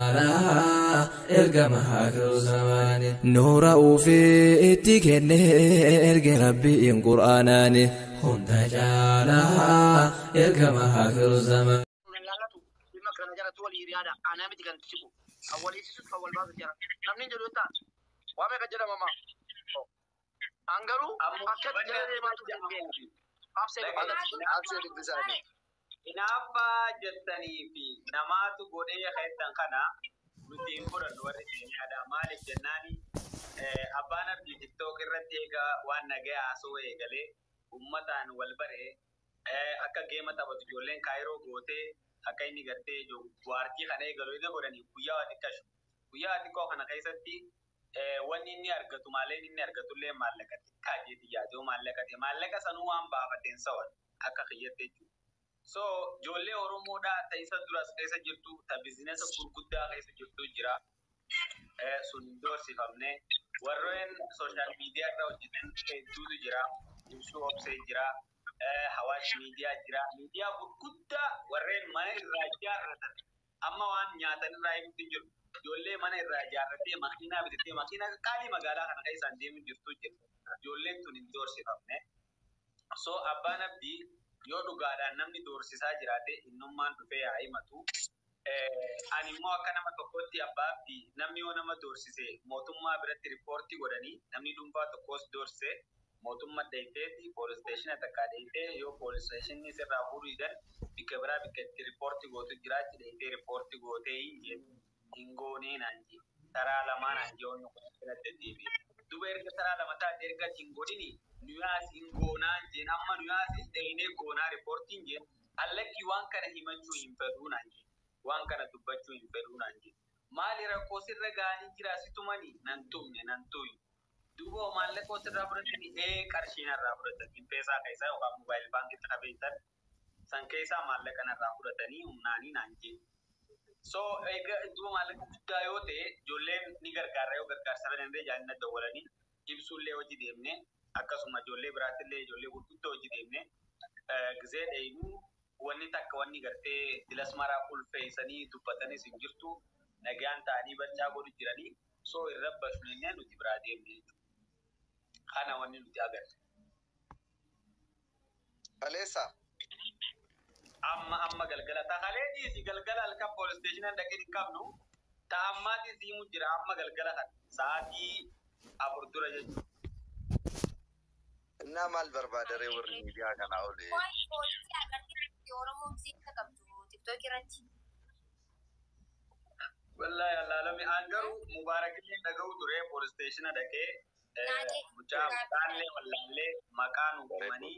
Caalaa ergama haakiruu zamaani. Nuura ufii itti kennee erge Rabbiin Qur'aanaani. Hunda caalaa ergama haakiruu zamaani. Lallatu dhimma kana jalatti walii hiriyaadha. Anaa miti kan siqu. Kan walii sisus kan wal baasu jira. Namni hin jedhu yoo ta'an waa meeqa jedhama maa. An garuu akkatti jala deemaa turte. Absee Absee dubbisaani. Hinaaffaa jettanii fi namaatu godhee keettan kana nuti hin fudhannu warri keenyaadha. Maaliif jennaani, abbaan abdii TikTok irratti egaa waan nagaya haasawuu eegalee uummataan wal baree, akka geema taphatu ijoolleen kaayiroo gootee, akka inni gartee waartii kana eegalu eega godhanii guyyaa waa xiqqashu. Guyyaa waa xiqqoo kana keessatti wanni inni argatu maaleen inni argatullee maallaqa xiqqaa jeeti yaaduu maallaqa ta'e, maallaqa sanuu waan baafateen sawan akka kiyyatte jechuudha. So ijoollee Oromoodhaa ta isa duras keessa jirtu, ta bizinesa gurguddaa keessa jirtu jira. Sun hin doorsifamne. Warreen social media irra hojjetan hedduutu jira. Ibsuu Obsee jira. Hawaash Miidiyaa jira. Miidiyaa gurguddaa warreen mana irraa ijaarratan. Amma waan nyaatan irraa himutti hin jiru. Ijoollee mana irraa ijaarratee, makiinaa bitattee, makiinaa qaalii magaalaa kana keessaan deemu jirtu jira. Ijoolleen tun hin doorsifamne. So abbaan abdii yoo dhugaadhaan namni doorsisaa jiraate, innummaan dhufee haa himatu. Ani immoo akka nama tokkotti, abbaa abdii namni yoo nama doorsise mootummaa biratti riippoortii godhanii, namni dhuunfaa tokkos doorsise mootummaa dheeyiteeti police station takkaa dheeyitee, yoo police stationii sirraa fuudhuu didan, bikka biraa bikka itti riippoortii gootu jiraachi dheeyitee riippoortii gootee hin jedhu, hin goonee naan jee, taraa lamaa naan jee. Wanni kun akkanatti deddeebi'e. Duba erga taraa lama taate, erga hin godhini nuyaas hin goonaan jeen, amma nuyaas dheeyinee goonaa riippoortiin jeen, allakkii waan kana himachuu hin fedhuu naan jee, waan kana dubbachuu hin fedhuu naan jee. Maali rakkoo sirra ga'anii jira, si tumanii? Nan tumne, nan tuyi. Duuba maallaqa sirraa fudhatanii? Ee, qarshii narraa fudhatan, M-Pesa keessaa yookaan mobile baankitti qabeessan san keessaa maallaqa narraa fudhatanii humnaanii naan jee. So egaa duuba maallaqa guddaa yoo ta'e ijoolleen ni gargaara, yoo gargaarsa fedhan illee jaalina dawwalanii ibsuullee hojii deemne, akkasuma ijoollee biraattillee ijoollee gurguddoo hojii deemne gizee dheeyinuu wanni takka wanni gartee dilas maraa ulfeessanii dubbatanis hin jirtu, nagaan ta'anii barcaa godhu jiranii. So irra bashannannee nuti biraa deemne jechuudha. Kana wanni nuti agarre. Kaleessa. Amma amma galgala takalee dhiisi, galgala halkan police stationaan dhaqee hin qabnu, ta ammaatiin siimu jira, amma galgala kan sa'aatii 4 dura jechuudha. Innaa maal barbaada ree warri miidiyaa kanaa olee? Waan poolisii agartee Oromoo gisee qabdu TikTok irratti. Wallahi allaalami, an garuu Mubaarakillee dhaga'u ture, police stationa dhaqee mucaa maqaallee wallaallee maqaa nu himanii,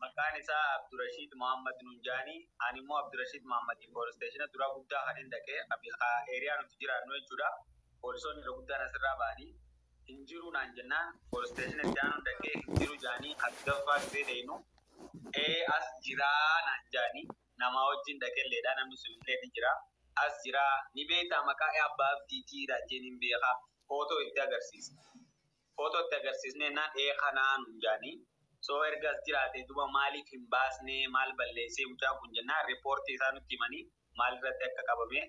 maqaan isaa Abdurashiid Muhammad nuun jaanii, ani immoo Abdurashiid Muhammad police stationa dura guddaa kan hin dhaqee area nuti jiraannu jechuudha. Poolisoonni irra guddaan asirraa ba'anii hin jiru naan jennaan, police stationa itti aanu dhaqee hin jiru jaanii, haggaffaa gisee deenu ee as jiraa naan jaanii, namaa wajjin dhaqelleedha, namni sun illee ni jira. As jiraa, ni beektaa maqaa abbaa abdiitiidha jeen, hin beekaa, footoo itti agarsiisa. Footoo itti agarsiisnee naan ee kanaa nuun jaanii. So erga as jiraate duba maaliif hin baasnee, maal balleessee mucaan kun jennaan, riippoortii isaa nutti himanii, maal irratti akka qabame,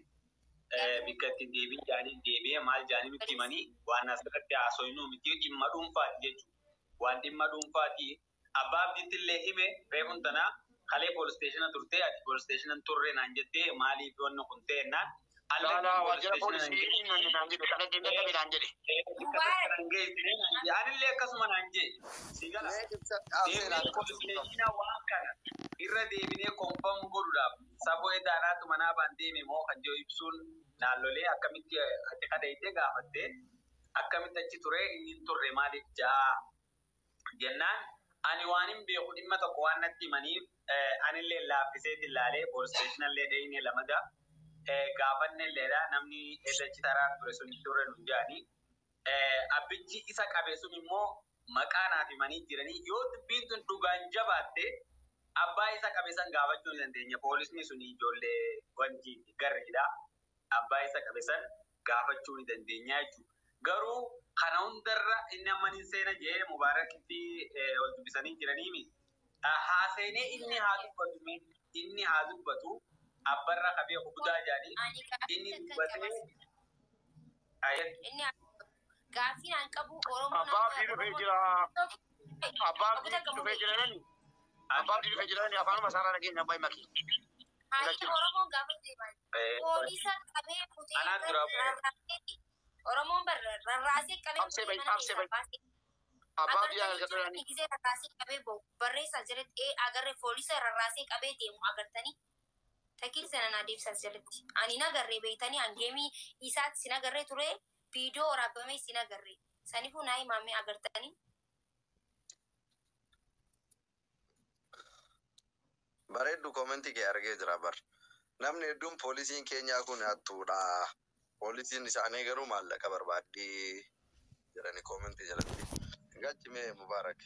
bikka ittiin deebiin jaanii deebi'ee maal jaanii nutti himanii, waan asirratti haasofnu miti, dhimma dhuunfaati jechuudha. Waan dhimma dhuunfaati. Abbaa abdiitti illee hime reefun tanaa, kalee police stationa turtee, ati police stationa turre naan jettee, maaliif wanni kun ta'e naan. Laalaa waajjira poolisii inni naan jedhe kana deemee naan jedhe. Anillee akkasuma naan jee si gala. Mee ibsa absee Deemnee naan police stationa waan kana irra deebinee confirm godhuudhaaf saboo edaanaatu manaa baan deeme moo kan jiru ibsuun naannolee akkamitti ati kadhayitee gaafattee, akkamitti achi ture, inni hin turre maaliif jaa jennaan, ani waan hin beeku, dhimma tokko waan natti himaniif anillee laaffisee ilaalee police stationallee dheeyinee lamada gaafannelleedha, namni edachi taraan ture sun hin turre nun jaanii. Abbichi isa qabe sun immoo maqaa naaf himanii jiranii, yoo dubbiin tun dhugaan jabaatte abbaa isa qabe san gaafachuu ni dandeenya. Poolisni sun ijoollee wanti garriidha. Abbaa isa qabe san gaafachuu ni dandeenya jechuudha. Garuu kana hundarra inni amma ni seena jee Mubaarakitti wal dubbisanii jiraniimi. Haa seenee inni haa dubbatu, inni haa dubbatu. Abbarra qabee budaa jedhanii Ani gaaffii inni takka dubbatee qaba. ayya Inni gaaffii aan qabu Oromoon Abbaa akka Abdii dhufee Oromoon jira. Abbaa Obbo Abdii takka dhufee mudee. jira nani. Abbaa Abdii dhufee jira nani afaanuma isaarraa dhageenya abbaa himakii. Haayyi Oromoon gaafa deeman poolisa qabee kutee Anaa dura bu'e. rarraasee Oromoon bar rarraasee qabee Absee kutee bayi mana absee keessaa bayi. baasee Abbaa Abdii agartanii argatu jiranii nani. gisee rarraasee qabee bahu barreessaa jalatti ee agarre poolisa rarraasee qabee deemu agartanii takiil sana naa deebisaa jalatti ani nagarree beeytanii hangeemii isaatti sin agarree ture viidiyoo waraabamee sin agarree saniifuu naa himaamee agartanii Bareeddu koomentii kee argee jira bar. Namni hedduun poolisiin keenyaa kun hattuudha. Poolisiin isaanii garuu maallaqa barbaaddi jedhani koomentii jalatti. Gachimee Mubaarak.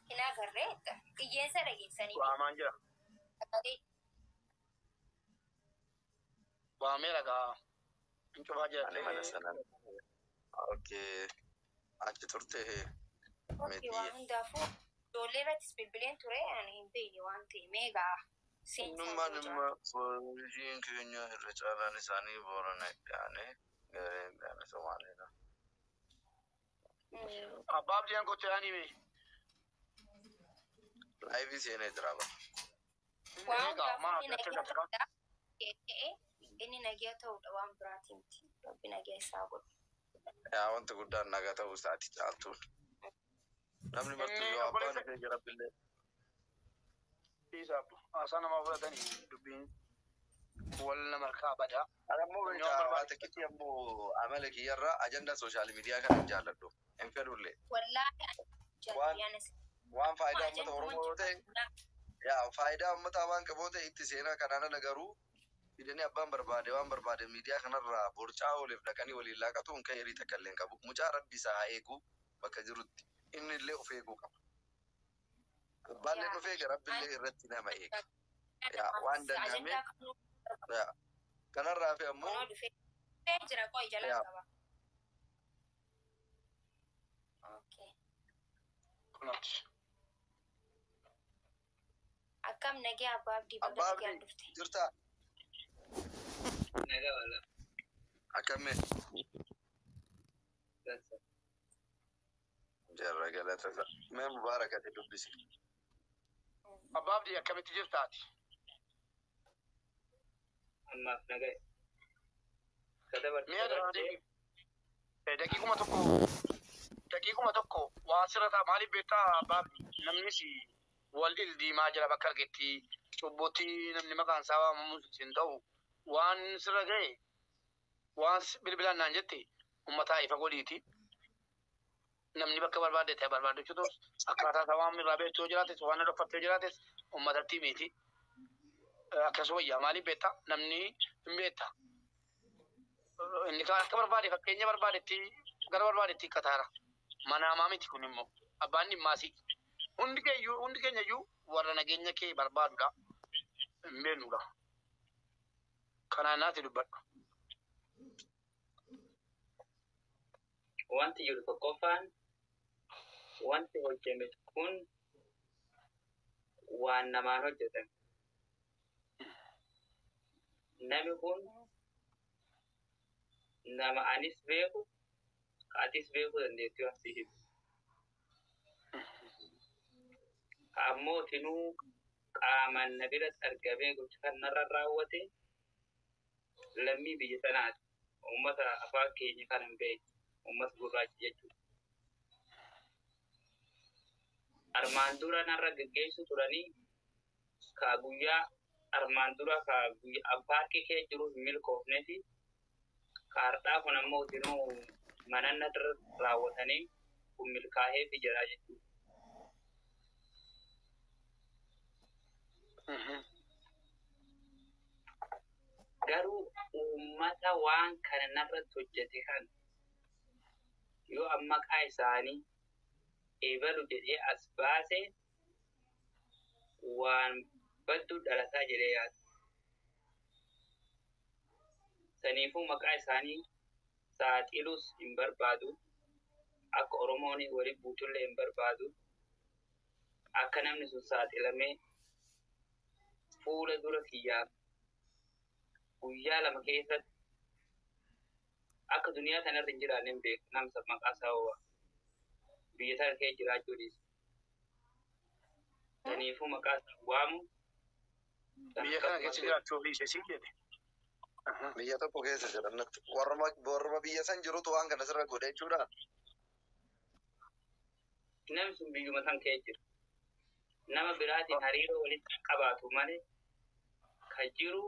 hin agarree qiyyeessa dhageessanii Waamaan jira. sagalee Waamee ragaa. Hin cufaa jira. Ani mana sana. Okay. Achi turte Okey, meetii. waan hundaafuu ijoollee irrattis bilbileen ture ani hin beekne waan ta'e meegaa seensaa Innummaan yoo immoo jiraatu. poolisiin keenya irra caalaan isaanii Boorana itti gareen isaanii Somaaliidha. Abbaa Abdii ankootti yaani mee. Laayivii seenee jira bar. Waan Egaa hundaafuu maa inni agartee nagaa gata. ta'uudha. Ta'e inni nagaa ta'uudha waan biraatii miti. Rabbi nagaa isaa godhu. Yaa wanti guddaan nagaa ta'uu isaati caaltuun. Namni martuu Inni yoo abbaan obboleessa dhufee jira billee. Dhiisa abbo. Haasaa namaa fudhatanii dubbiin wal nama harkaa badaa. Ani ammoo Namni waan beekaa barbaade. takkitti ammoo amala kiyyarraa ajandaa sooshaal miidiyaa kana hin jaalladhu. Hin fedhullee. Wallaahi ani Waan jaalladhu. waan faayidaa uummata Ajanduman Oromoo yoo ta'e jibba. yaa faayidaa uummataa waan qabu yoo ta'e itti seenaa kanaan ala garuu fidanii abbaan barbaade waan barbaade miidiyaa kanarraa borcaa oliif dhaqanii waliin laaqatu hin ka'e takka illee hin qabu. Mucaa rabbi isaa haa eegu bakka jirutti inni illee of eeguu qaba. Abbaallee Yaa of eega rabbi ani illee irratti nama eega. Yaa waan danda'ame ajandaa kanuu yaa kanarraa fi ammoo kunoo dhufee jira qo'i jalaa yaa qaba. Okay. Kunaati. Akkam nagaa abbaa abdii baga abbaa nagaan abdii dhufte. jirtaa nagaa wala akkamii dansa. jarra galata isaa mee mubaarakati dubbisi. Abbaa Abdii akkamitti jirtaati? Ammaaf nagaa. Ka Mi'a dabartee daqiiquma tokko daqiiquma tokko waan sirra ta'a maaliif beektaa abbaa Abdii namnis wal ildiimaa jira bakka argetti cubbuutti namni maqaan isaa waamamu hin ta'u waan sirra ga'e waan bilbilaan naan jette uummataa ifa godhiiti. Namni bakka barbaade ta'e barbaadechuutus akkaataa isaa waan irraa beektu yoo jiraates waan dhoffatte yoo jiraates uummatatti himiiti. Akkasuma wayyaa maaliif beektaa namni hin beekta. Inni kaan akka barbaade fakkeenya barbaadetti gara barbaadetti hiikkataara. Mana hamaa miti kun immoo abbaan dhimmaasi. Hundi keeyyuu hundi keenya iyyuu warra nageenya kee barbaadudha. Hin beeknudha. Kanaan naati dubbadhu. Wanti jiru tokkoffaan wanti hojjeme kun waan namaan hojjetame. Namni kun nama anis beeku atis beekuu dandeettii waan si himu. Ammoo tinuu qaamaan na biratti argamee gocha kanarra raawwate lammii biyya sanaati. Uummata afaan keenya kan hin beekne uummata gurraacha jechuudha. Armaan dura narra geggeessu turanii ka guyyaa armaan dura ka guyyaa paarkii kee jiru hin milkoofnee fi ka har'aa kun ammoo tinuu mana narra raawwatanii kun milkaa'ee fi jira jechuudha. Garuu uummata waan kana narratti hojjete kan yoo amma maqaa isaanii eebalu jedhee as baase waan badduu dhalataa jedhee yaada. Saniifuu maqaa isaanii saaxiluus hin barbaadu. Akka Oromoon waliin buutullee hin barbaadu. Akka namni sun saaxilamee Fuula dura kiyyaaf guyyaa 2 keessatti akka duniyaa tanarra hin jiraanne hin beeku namsa maqaa isaa ho'a. Biyya tana keessa jiraachuu dhiisa. Saniifuu maqaa isaa waamu. Biyya kana keessa jiraachuu dhiise siin jedhe. Biyya tokko keessa jiran natti. Warruma biyya san jirutu waan kana sirra godhe jechuudha. Namni sun biyyuma san keessa jira. Nama biraatiin hariiroo walitti qabaatu malee kan jiru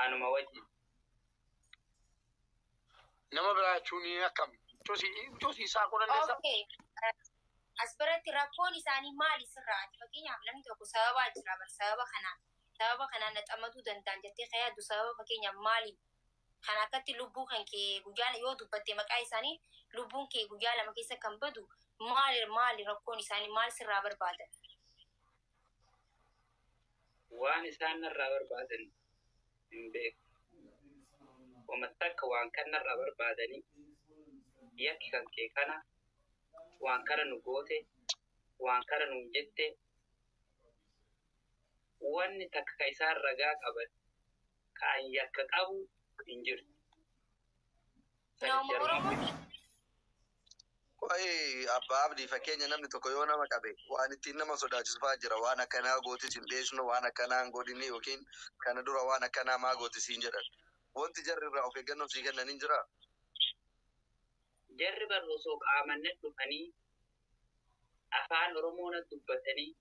anuma wajjin. Nama biraa jechuun akkam? Cuusii isaa godhan dandeessaa? Okay. As biratti rakkoon isaanii maali sirraati? Fakkeenyaaf namni tokko sababaa jira bar sababa kanaan naxamaduu danda'an jettee kan yaaddu sababa fakkeenyaaf maali? Kan akkatti lubbuu kan kee guyyaa yoo dubbatte maqaa isaanii lubbuun kee guyyaa 2 keessa kan badu maali, maali rakkoon isaanii, maal sirraa barbaadan? Waan isaan narraa barbaadan hin beeku. Wama takka waan kan narraa barbaadanii yakki kan kee kana, waan kana nu goote, waan kana nuun jette, wanni takka ka isaan ragaa qaban ka an yakka qabu hin jiru. Nama Oromooti. Qo'ee abbaa abdii, fakkeenya namni tokko yoo nama qabe waan ittiin nama sodaachisu fa'aa jira. Waan akkanaa gootis hin beeknu, waan akkanaa hin godhini yookiin kana dura waan akkanaa maa gootis hin jedhan. Wanti jarri irraa of eeggannoo sii kennan hin jiraa? Jarri bar osoo qaamanne dhufanii afaan Oromoo na dubbatanii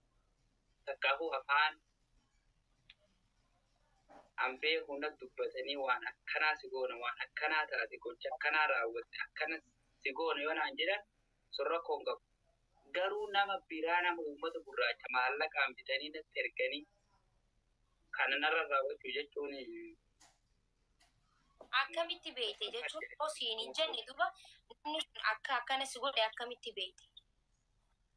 takkaafuu afaan an beeku na dubbatanii waan akkanaa si goona, waan akkanaa taate, gocha akkanaa raawwatte, akkana si goona yoo naan jedhan sun rakkoo hin qabu. Garuu nama biraa, nama uummata gurraacha maallaqaan bitanii natti erganii kana narra raawwachuu jechuun Akkamitti beekte jechuun yoo siin hin jenne duba namni sun akka akkana si godhe akkamitti beekte?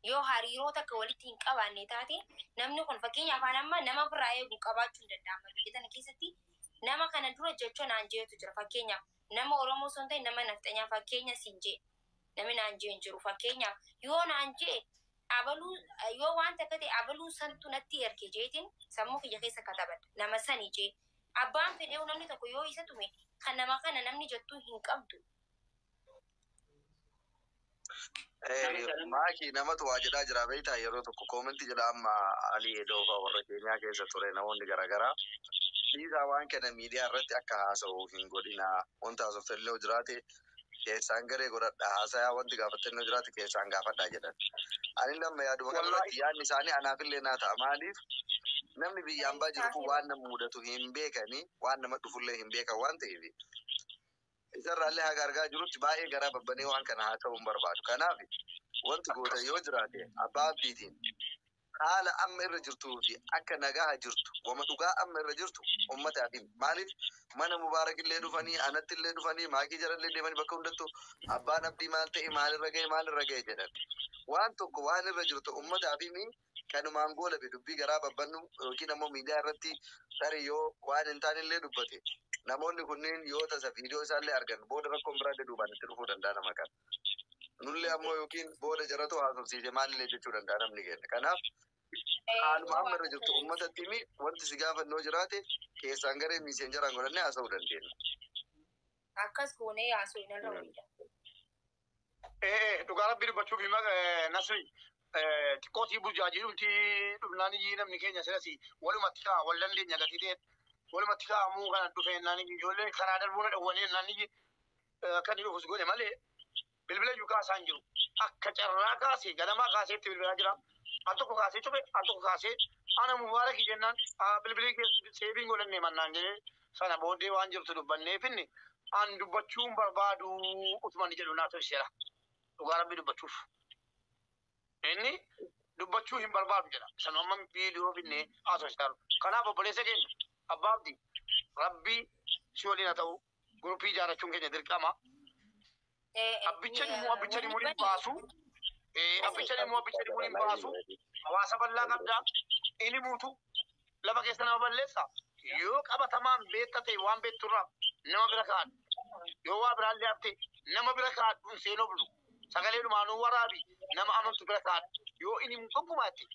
Yoo hariiroo takka walitti hin qabaanne taate namni kun fakkeenya afaan amma nama biraa eegu qabaachuu hin danda'ama. Biyya tana keessatti nama kana dura jecha naan jeetu jira. Fakkeenyaaf nama Oromoo osoo hin ta'in nama nafxanyaa fakkeenya siin jee. Namni naan jee hin jiru. Fakkeenyaaf yoo naan jee abaluu yoo waan takka ta'e abaluu santu natti erge jeetiin sammuu kiyya keessa katabadha. Nama sani jee. Abbaan fedhee namni tokko yoo isa tume kan nama kana namni jettuu hin qabdu. Maakii namatu waa jedhaa jira beektaa, yeroo tokko comment jedha amma Alii Edoofaa warra Keeniyaa keessa ture namoonni garaagaraa. Dhiisaa, waan kana miidiyaa irratti akka haasa'u hin godhinaa. Wanta haasoftan illee jiraate keessaan garee godhadha. Haasayaa wanti gaafattan illee jiraate keessaan gaafadhaa jedhan. Ani lamma yaaduma kana irratti yaadni isaanii anaafillee naa ta'a. Maaliif namni biyya ambaa jiru kun waan nama mudatu hin beekanii, waan nama dhufullee hin beekan waan ta'eef. Isarraallee haga argaa jirutti baay'ee garaa babbanee waan kana haa ta'uu hin barbaadu. Kanaaf wanti goota yoo jiraate abbaa abdiitiin haala amma irra jirtuu fi akka nagaa jirtu wama dhugaa amma irra jirtu ummataaf himi. Maaliif mana Mubaarak illee dhufanii, anatti illee dhufanii, maakii jarallee deemanii, bakka hundattuu abbaan abdii maal ta'e, maalirra ga'e, maalirra ga'e jedhan. Waan tokko waan irra jirtu ummataaf himi, kanumaan goolabe dubbii garaa babbannu yookiin ammoo miidiyaa irratti tarii yoo waan hin taane illee dubbate namoonni kunneen yoo tasa viidiyoo isaallee argan booda rakkoon biraallee duubaan itti dhufuu danda'a nama kana. Nullee ammoo yookiin booda jaratu haasofsiise maalillee jechuu danda'a namni keenya. Kanaaf haaluma amma irra jirtu uummatatti himi, wanti si gaafannoo jiraate keessaan garee Messengeraan godhannee haasa'uu dandeenya. Akkas goonee haasoo hin irra wayya. Ee, dhugaa rabbii dubbachuuf hima Nasri xiqqootii burjaajiidhumti dhufnaan iyyii namni keenya silas walumatti ka'a wal dandeenya gatii ta'e walumatti kaa'amuu kana dhufeennaan ijoolleen karaa darbuu na dhawwanii naan iyyii akka inni dhufus godhe malee bilbila iyyuu kaasaan jiru. Akka carraa kaasee ganamaa kaaseetti bilbilaa jira. Al tokko kaasee cufe, al tokko kaasee ana Mubaarakii jennaan bilbilii save godhannee mannaan jedhee sana booddee waan jirtu dubbannee finne an dubbachuun barbaadu utuma inni jedhu naa tolcheera. Dhugaa rabbii dubbachuuf. Inni dubbachuu hin barbaadu jedha. Sanuma amma viidiyoo finnee haasofsiisaa jiru. Kanaaf obboleessa keenya abbaa abdii, rabbii si waliin haa ta'u, group ijaarrachuun keenya dirqama. Abbicha dhimuu hin baasu. Abbicha dhimuu hin baasu. Hawaasa bal'aa qabda. Inni muutu lafa keessa nama balleessa. Yoo qabatamaan beekta ta'e waan beekturraa nama bira kaa'adhu. Yoo waa biraallee hafte nama bira kaa'adhu, hin seenobnu. Sagalee dhumaanuu waraabi, nama amantu bira kaa'adhu. Yoo inni gonkumaatti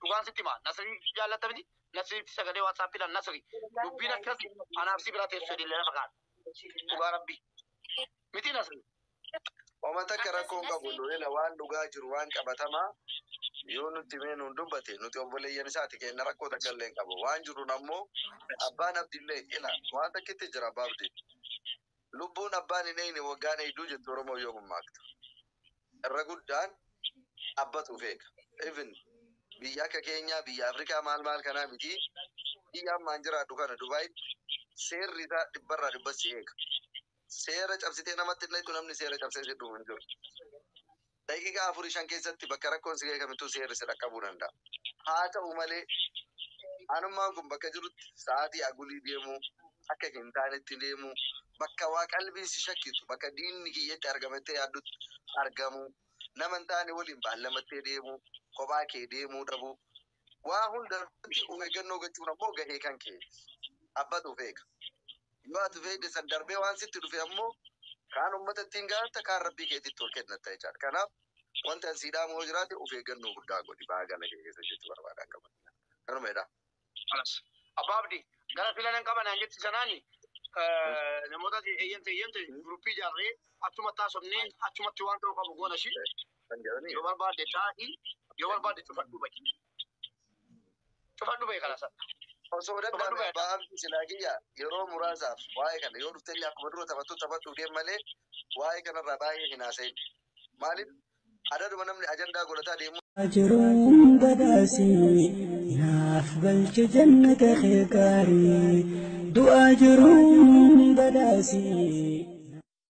dhugaan sitti himaa, Nasrii jaallatta miti. Nasriitti sagalee WhatsAppiidhaan Nasri dubbiin akkas anaaf si bira teessu jedhee lafa kaa'an. Dhugaa Rabbi. Miti Nasri. Oma takka rakkoon qabu ila waan dhugaa jiru waan qabatamaa yoo nutti mee nuun dubbate, nuti obboleeyyan isaati, kenna rakkoo takka illee hin qabu. Waan jiruun ammoo abbaan abdiillee ila waan takkitti jira. Abbaa abdii lubbuun abbaan hin eeyne waggaan eeyduu jettu Oromoo yoo mammaaktu. Irra guddaan abbatu feeka. Even biyya akka keenyaa, biyya Afrikaa maal maal kanaa miti, biyya ammaan jiraadhu kana Dubaay seerri isaa dhibbarraa dhibba si eega. Seera cabsitee namatti hin dhaytu, namni seera cabsee si dhufu hin jiru. Daqiiqaa afurii shan keessatti bakka rakkoon si geekamittuu seerri si dhaqqabuu danda'a. Haa ta'u malee anummaan kun bakka jirutti sa'aatii agulii deemuu, akka hin taanetti deemuu, bakka waa qalbiin si shakkitu, bakka diinni kiyyetti argamattee yaaddutti argamuu, nama hin taane waliin baallamattee deemuu, kophaa kee deemuu dhabuu, waa hundarratti of eeggannoo gochuun ammoo gahee kan kee abbatu feeka. Yoo ati feede san darbee waan sitti dhufe ammoo kaan uummata ittiin gaafatta, kaan rabbii keetitti ol kennatta jechaadha. Kanaaf wanta an sii dhaamu yoo jiraate, of eeggannoo guddaa godhi ba'aa gala kee keessa jechuu barbaadan qaban. Kanuma jedha. Alas. Abbaa Abdii gara filan qaban aan jetti sanaani namoota eeyyamte eeyyamte guruppii ijaarree achumatti haasofnee achumatti waan ta'u qabu goona shi. Kan jedhanii. Yoo barbaadde taa'ii, yoo barbaadde cufadhu bahi. Cufadhu bahi kanas. Osoo danda'ame abbaa abdii silaa kiyya yeroo muraasaaf waa'ee kana yoo dhuftellee akkuma dura taphattu taphadhu deem malee waa'ee kanarraa baay'ee hin haasa'in. Maaliif adaduma namni ajandaa godhataa deemu Jiruun badhaasii naaf galche jannata kee gaarii, du'aa jiruun badhaasii.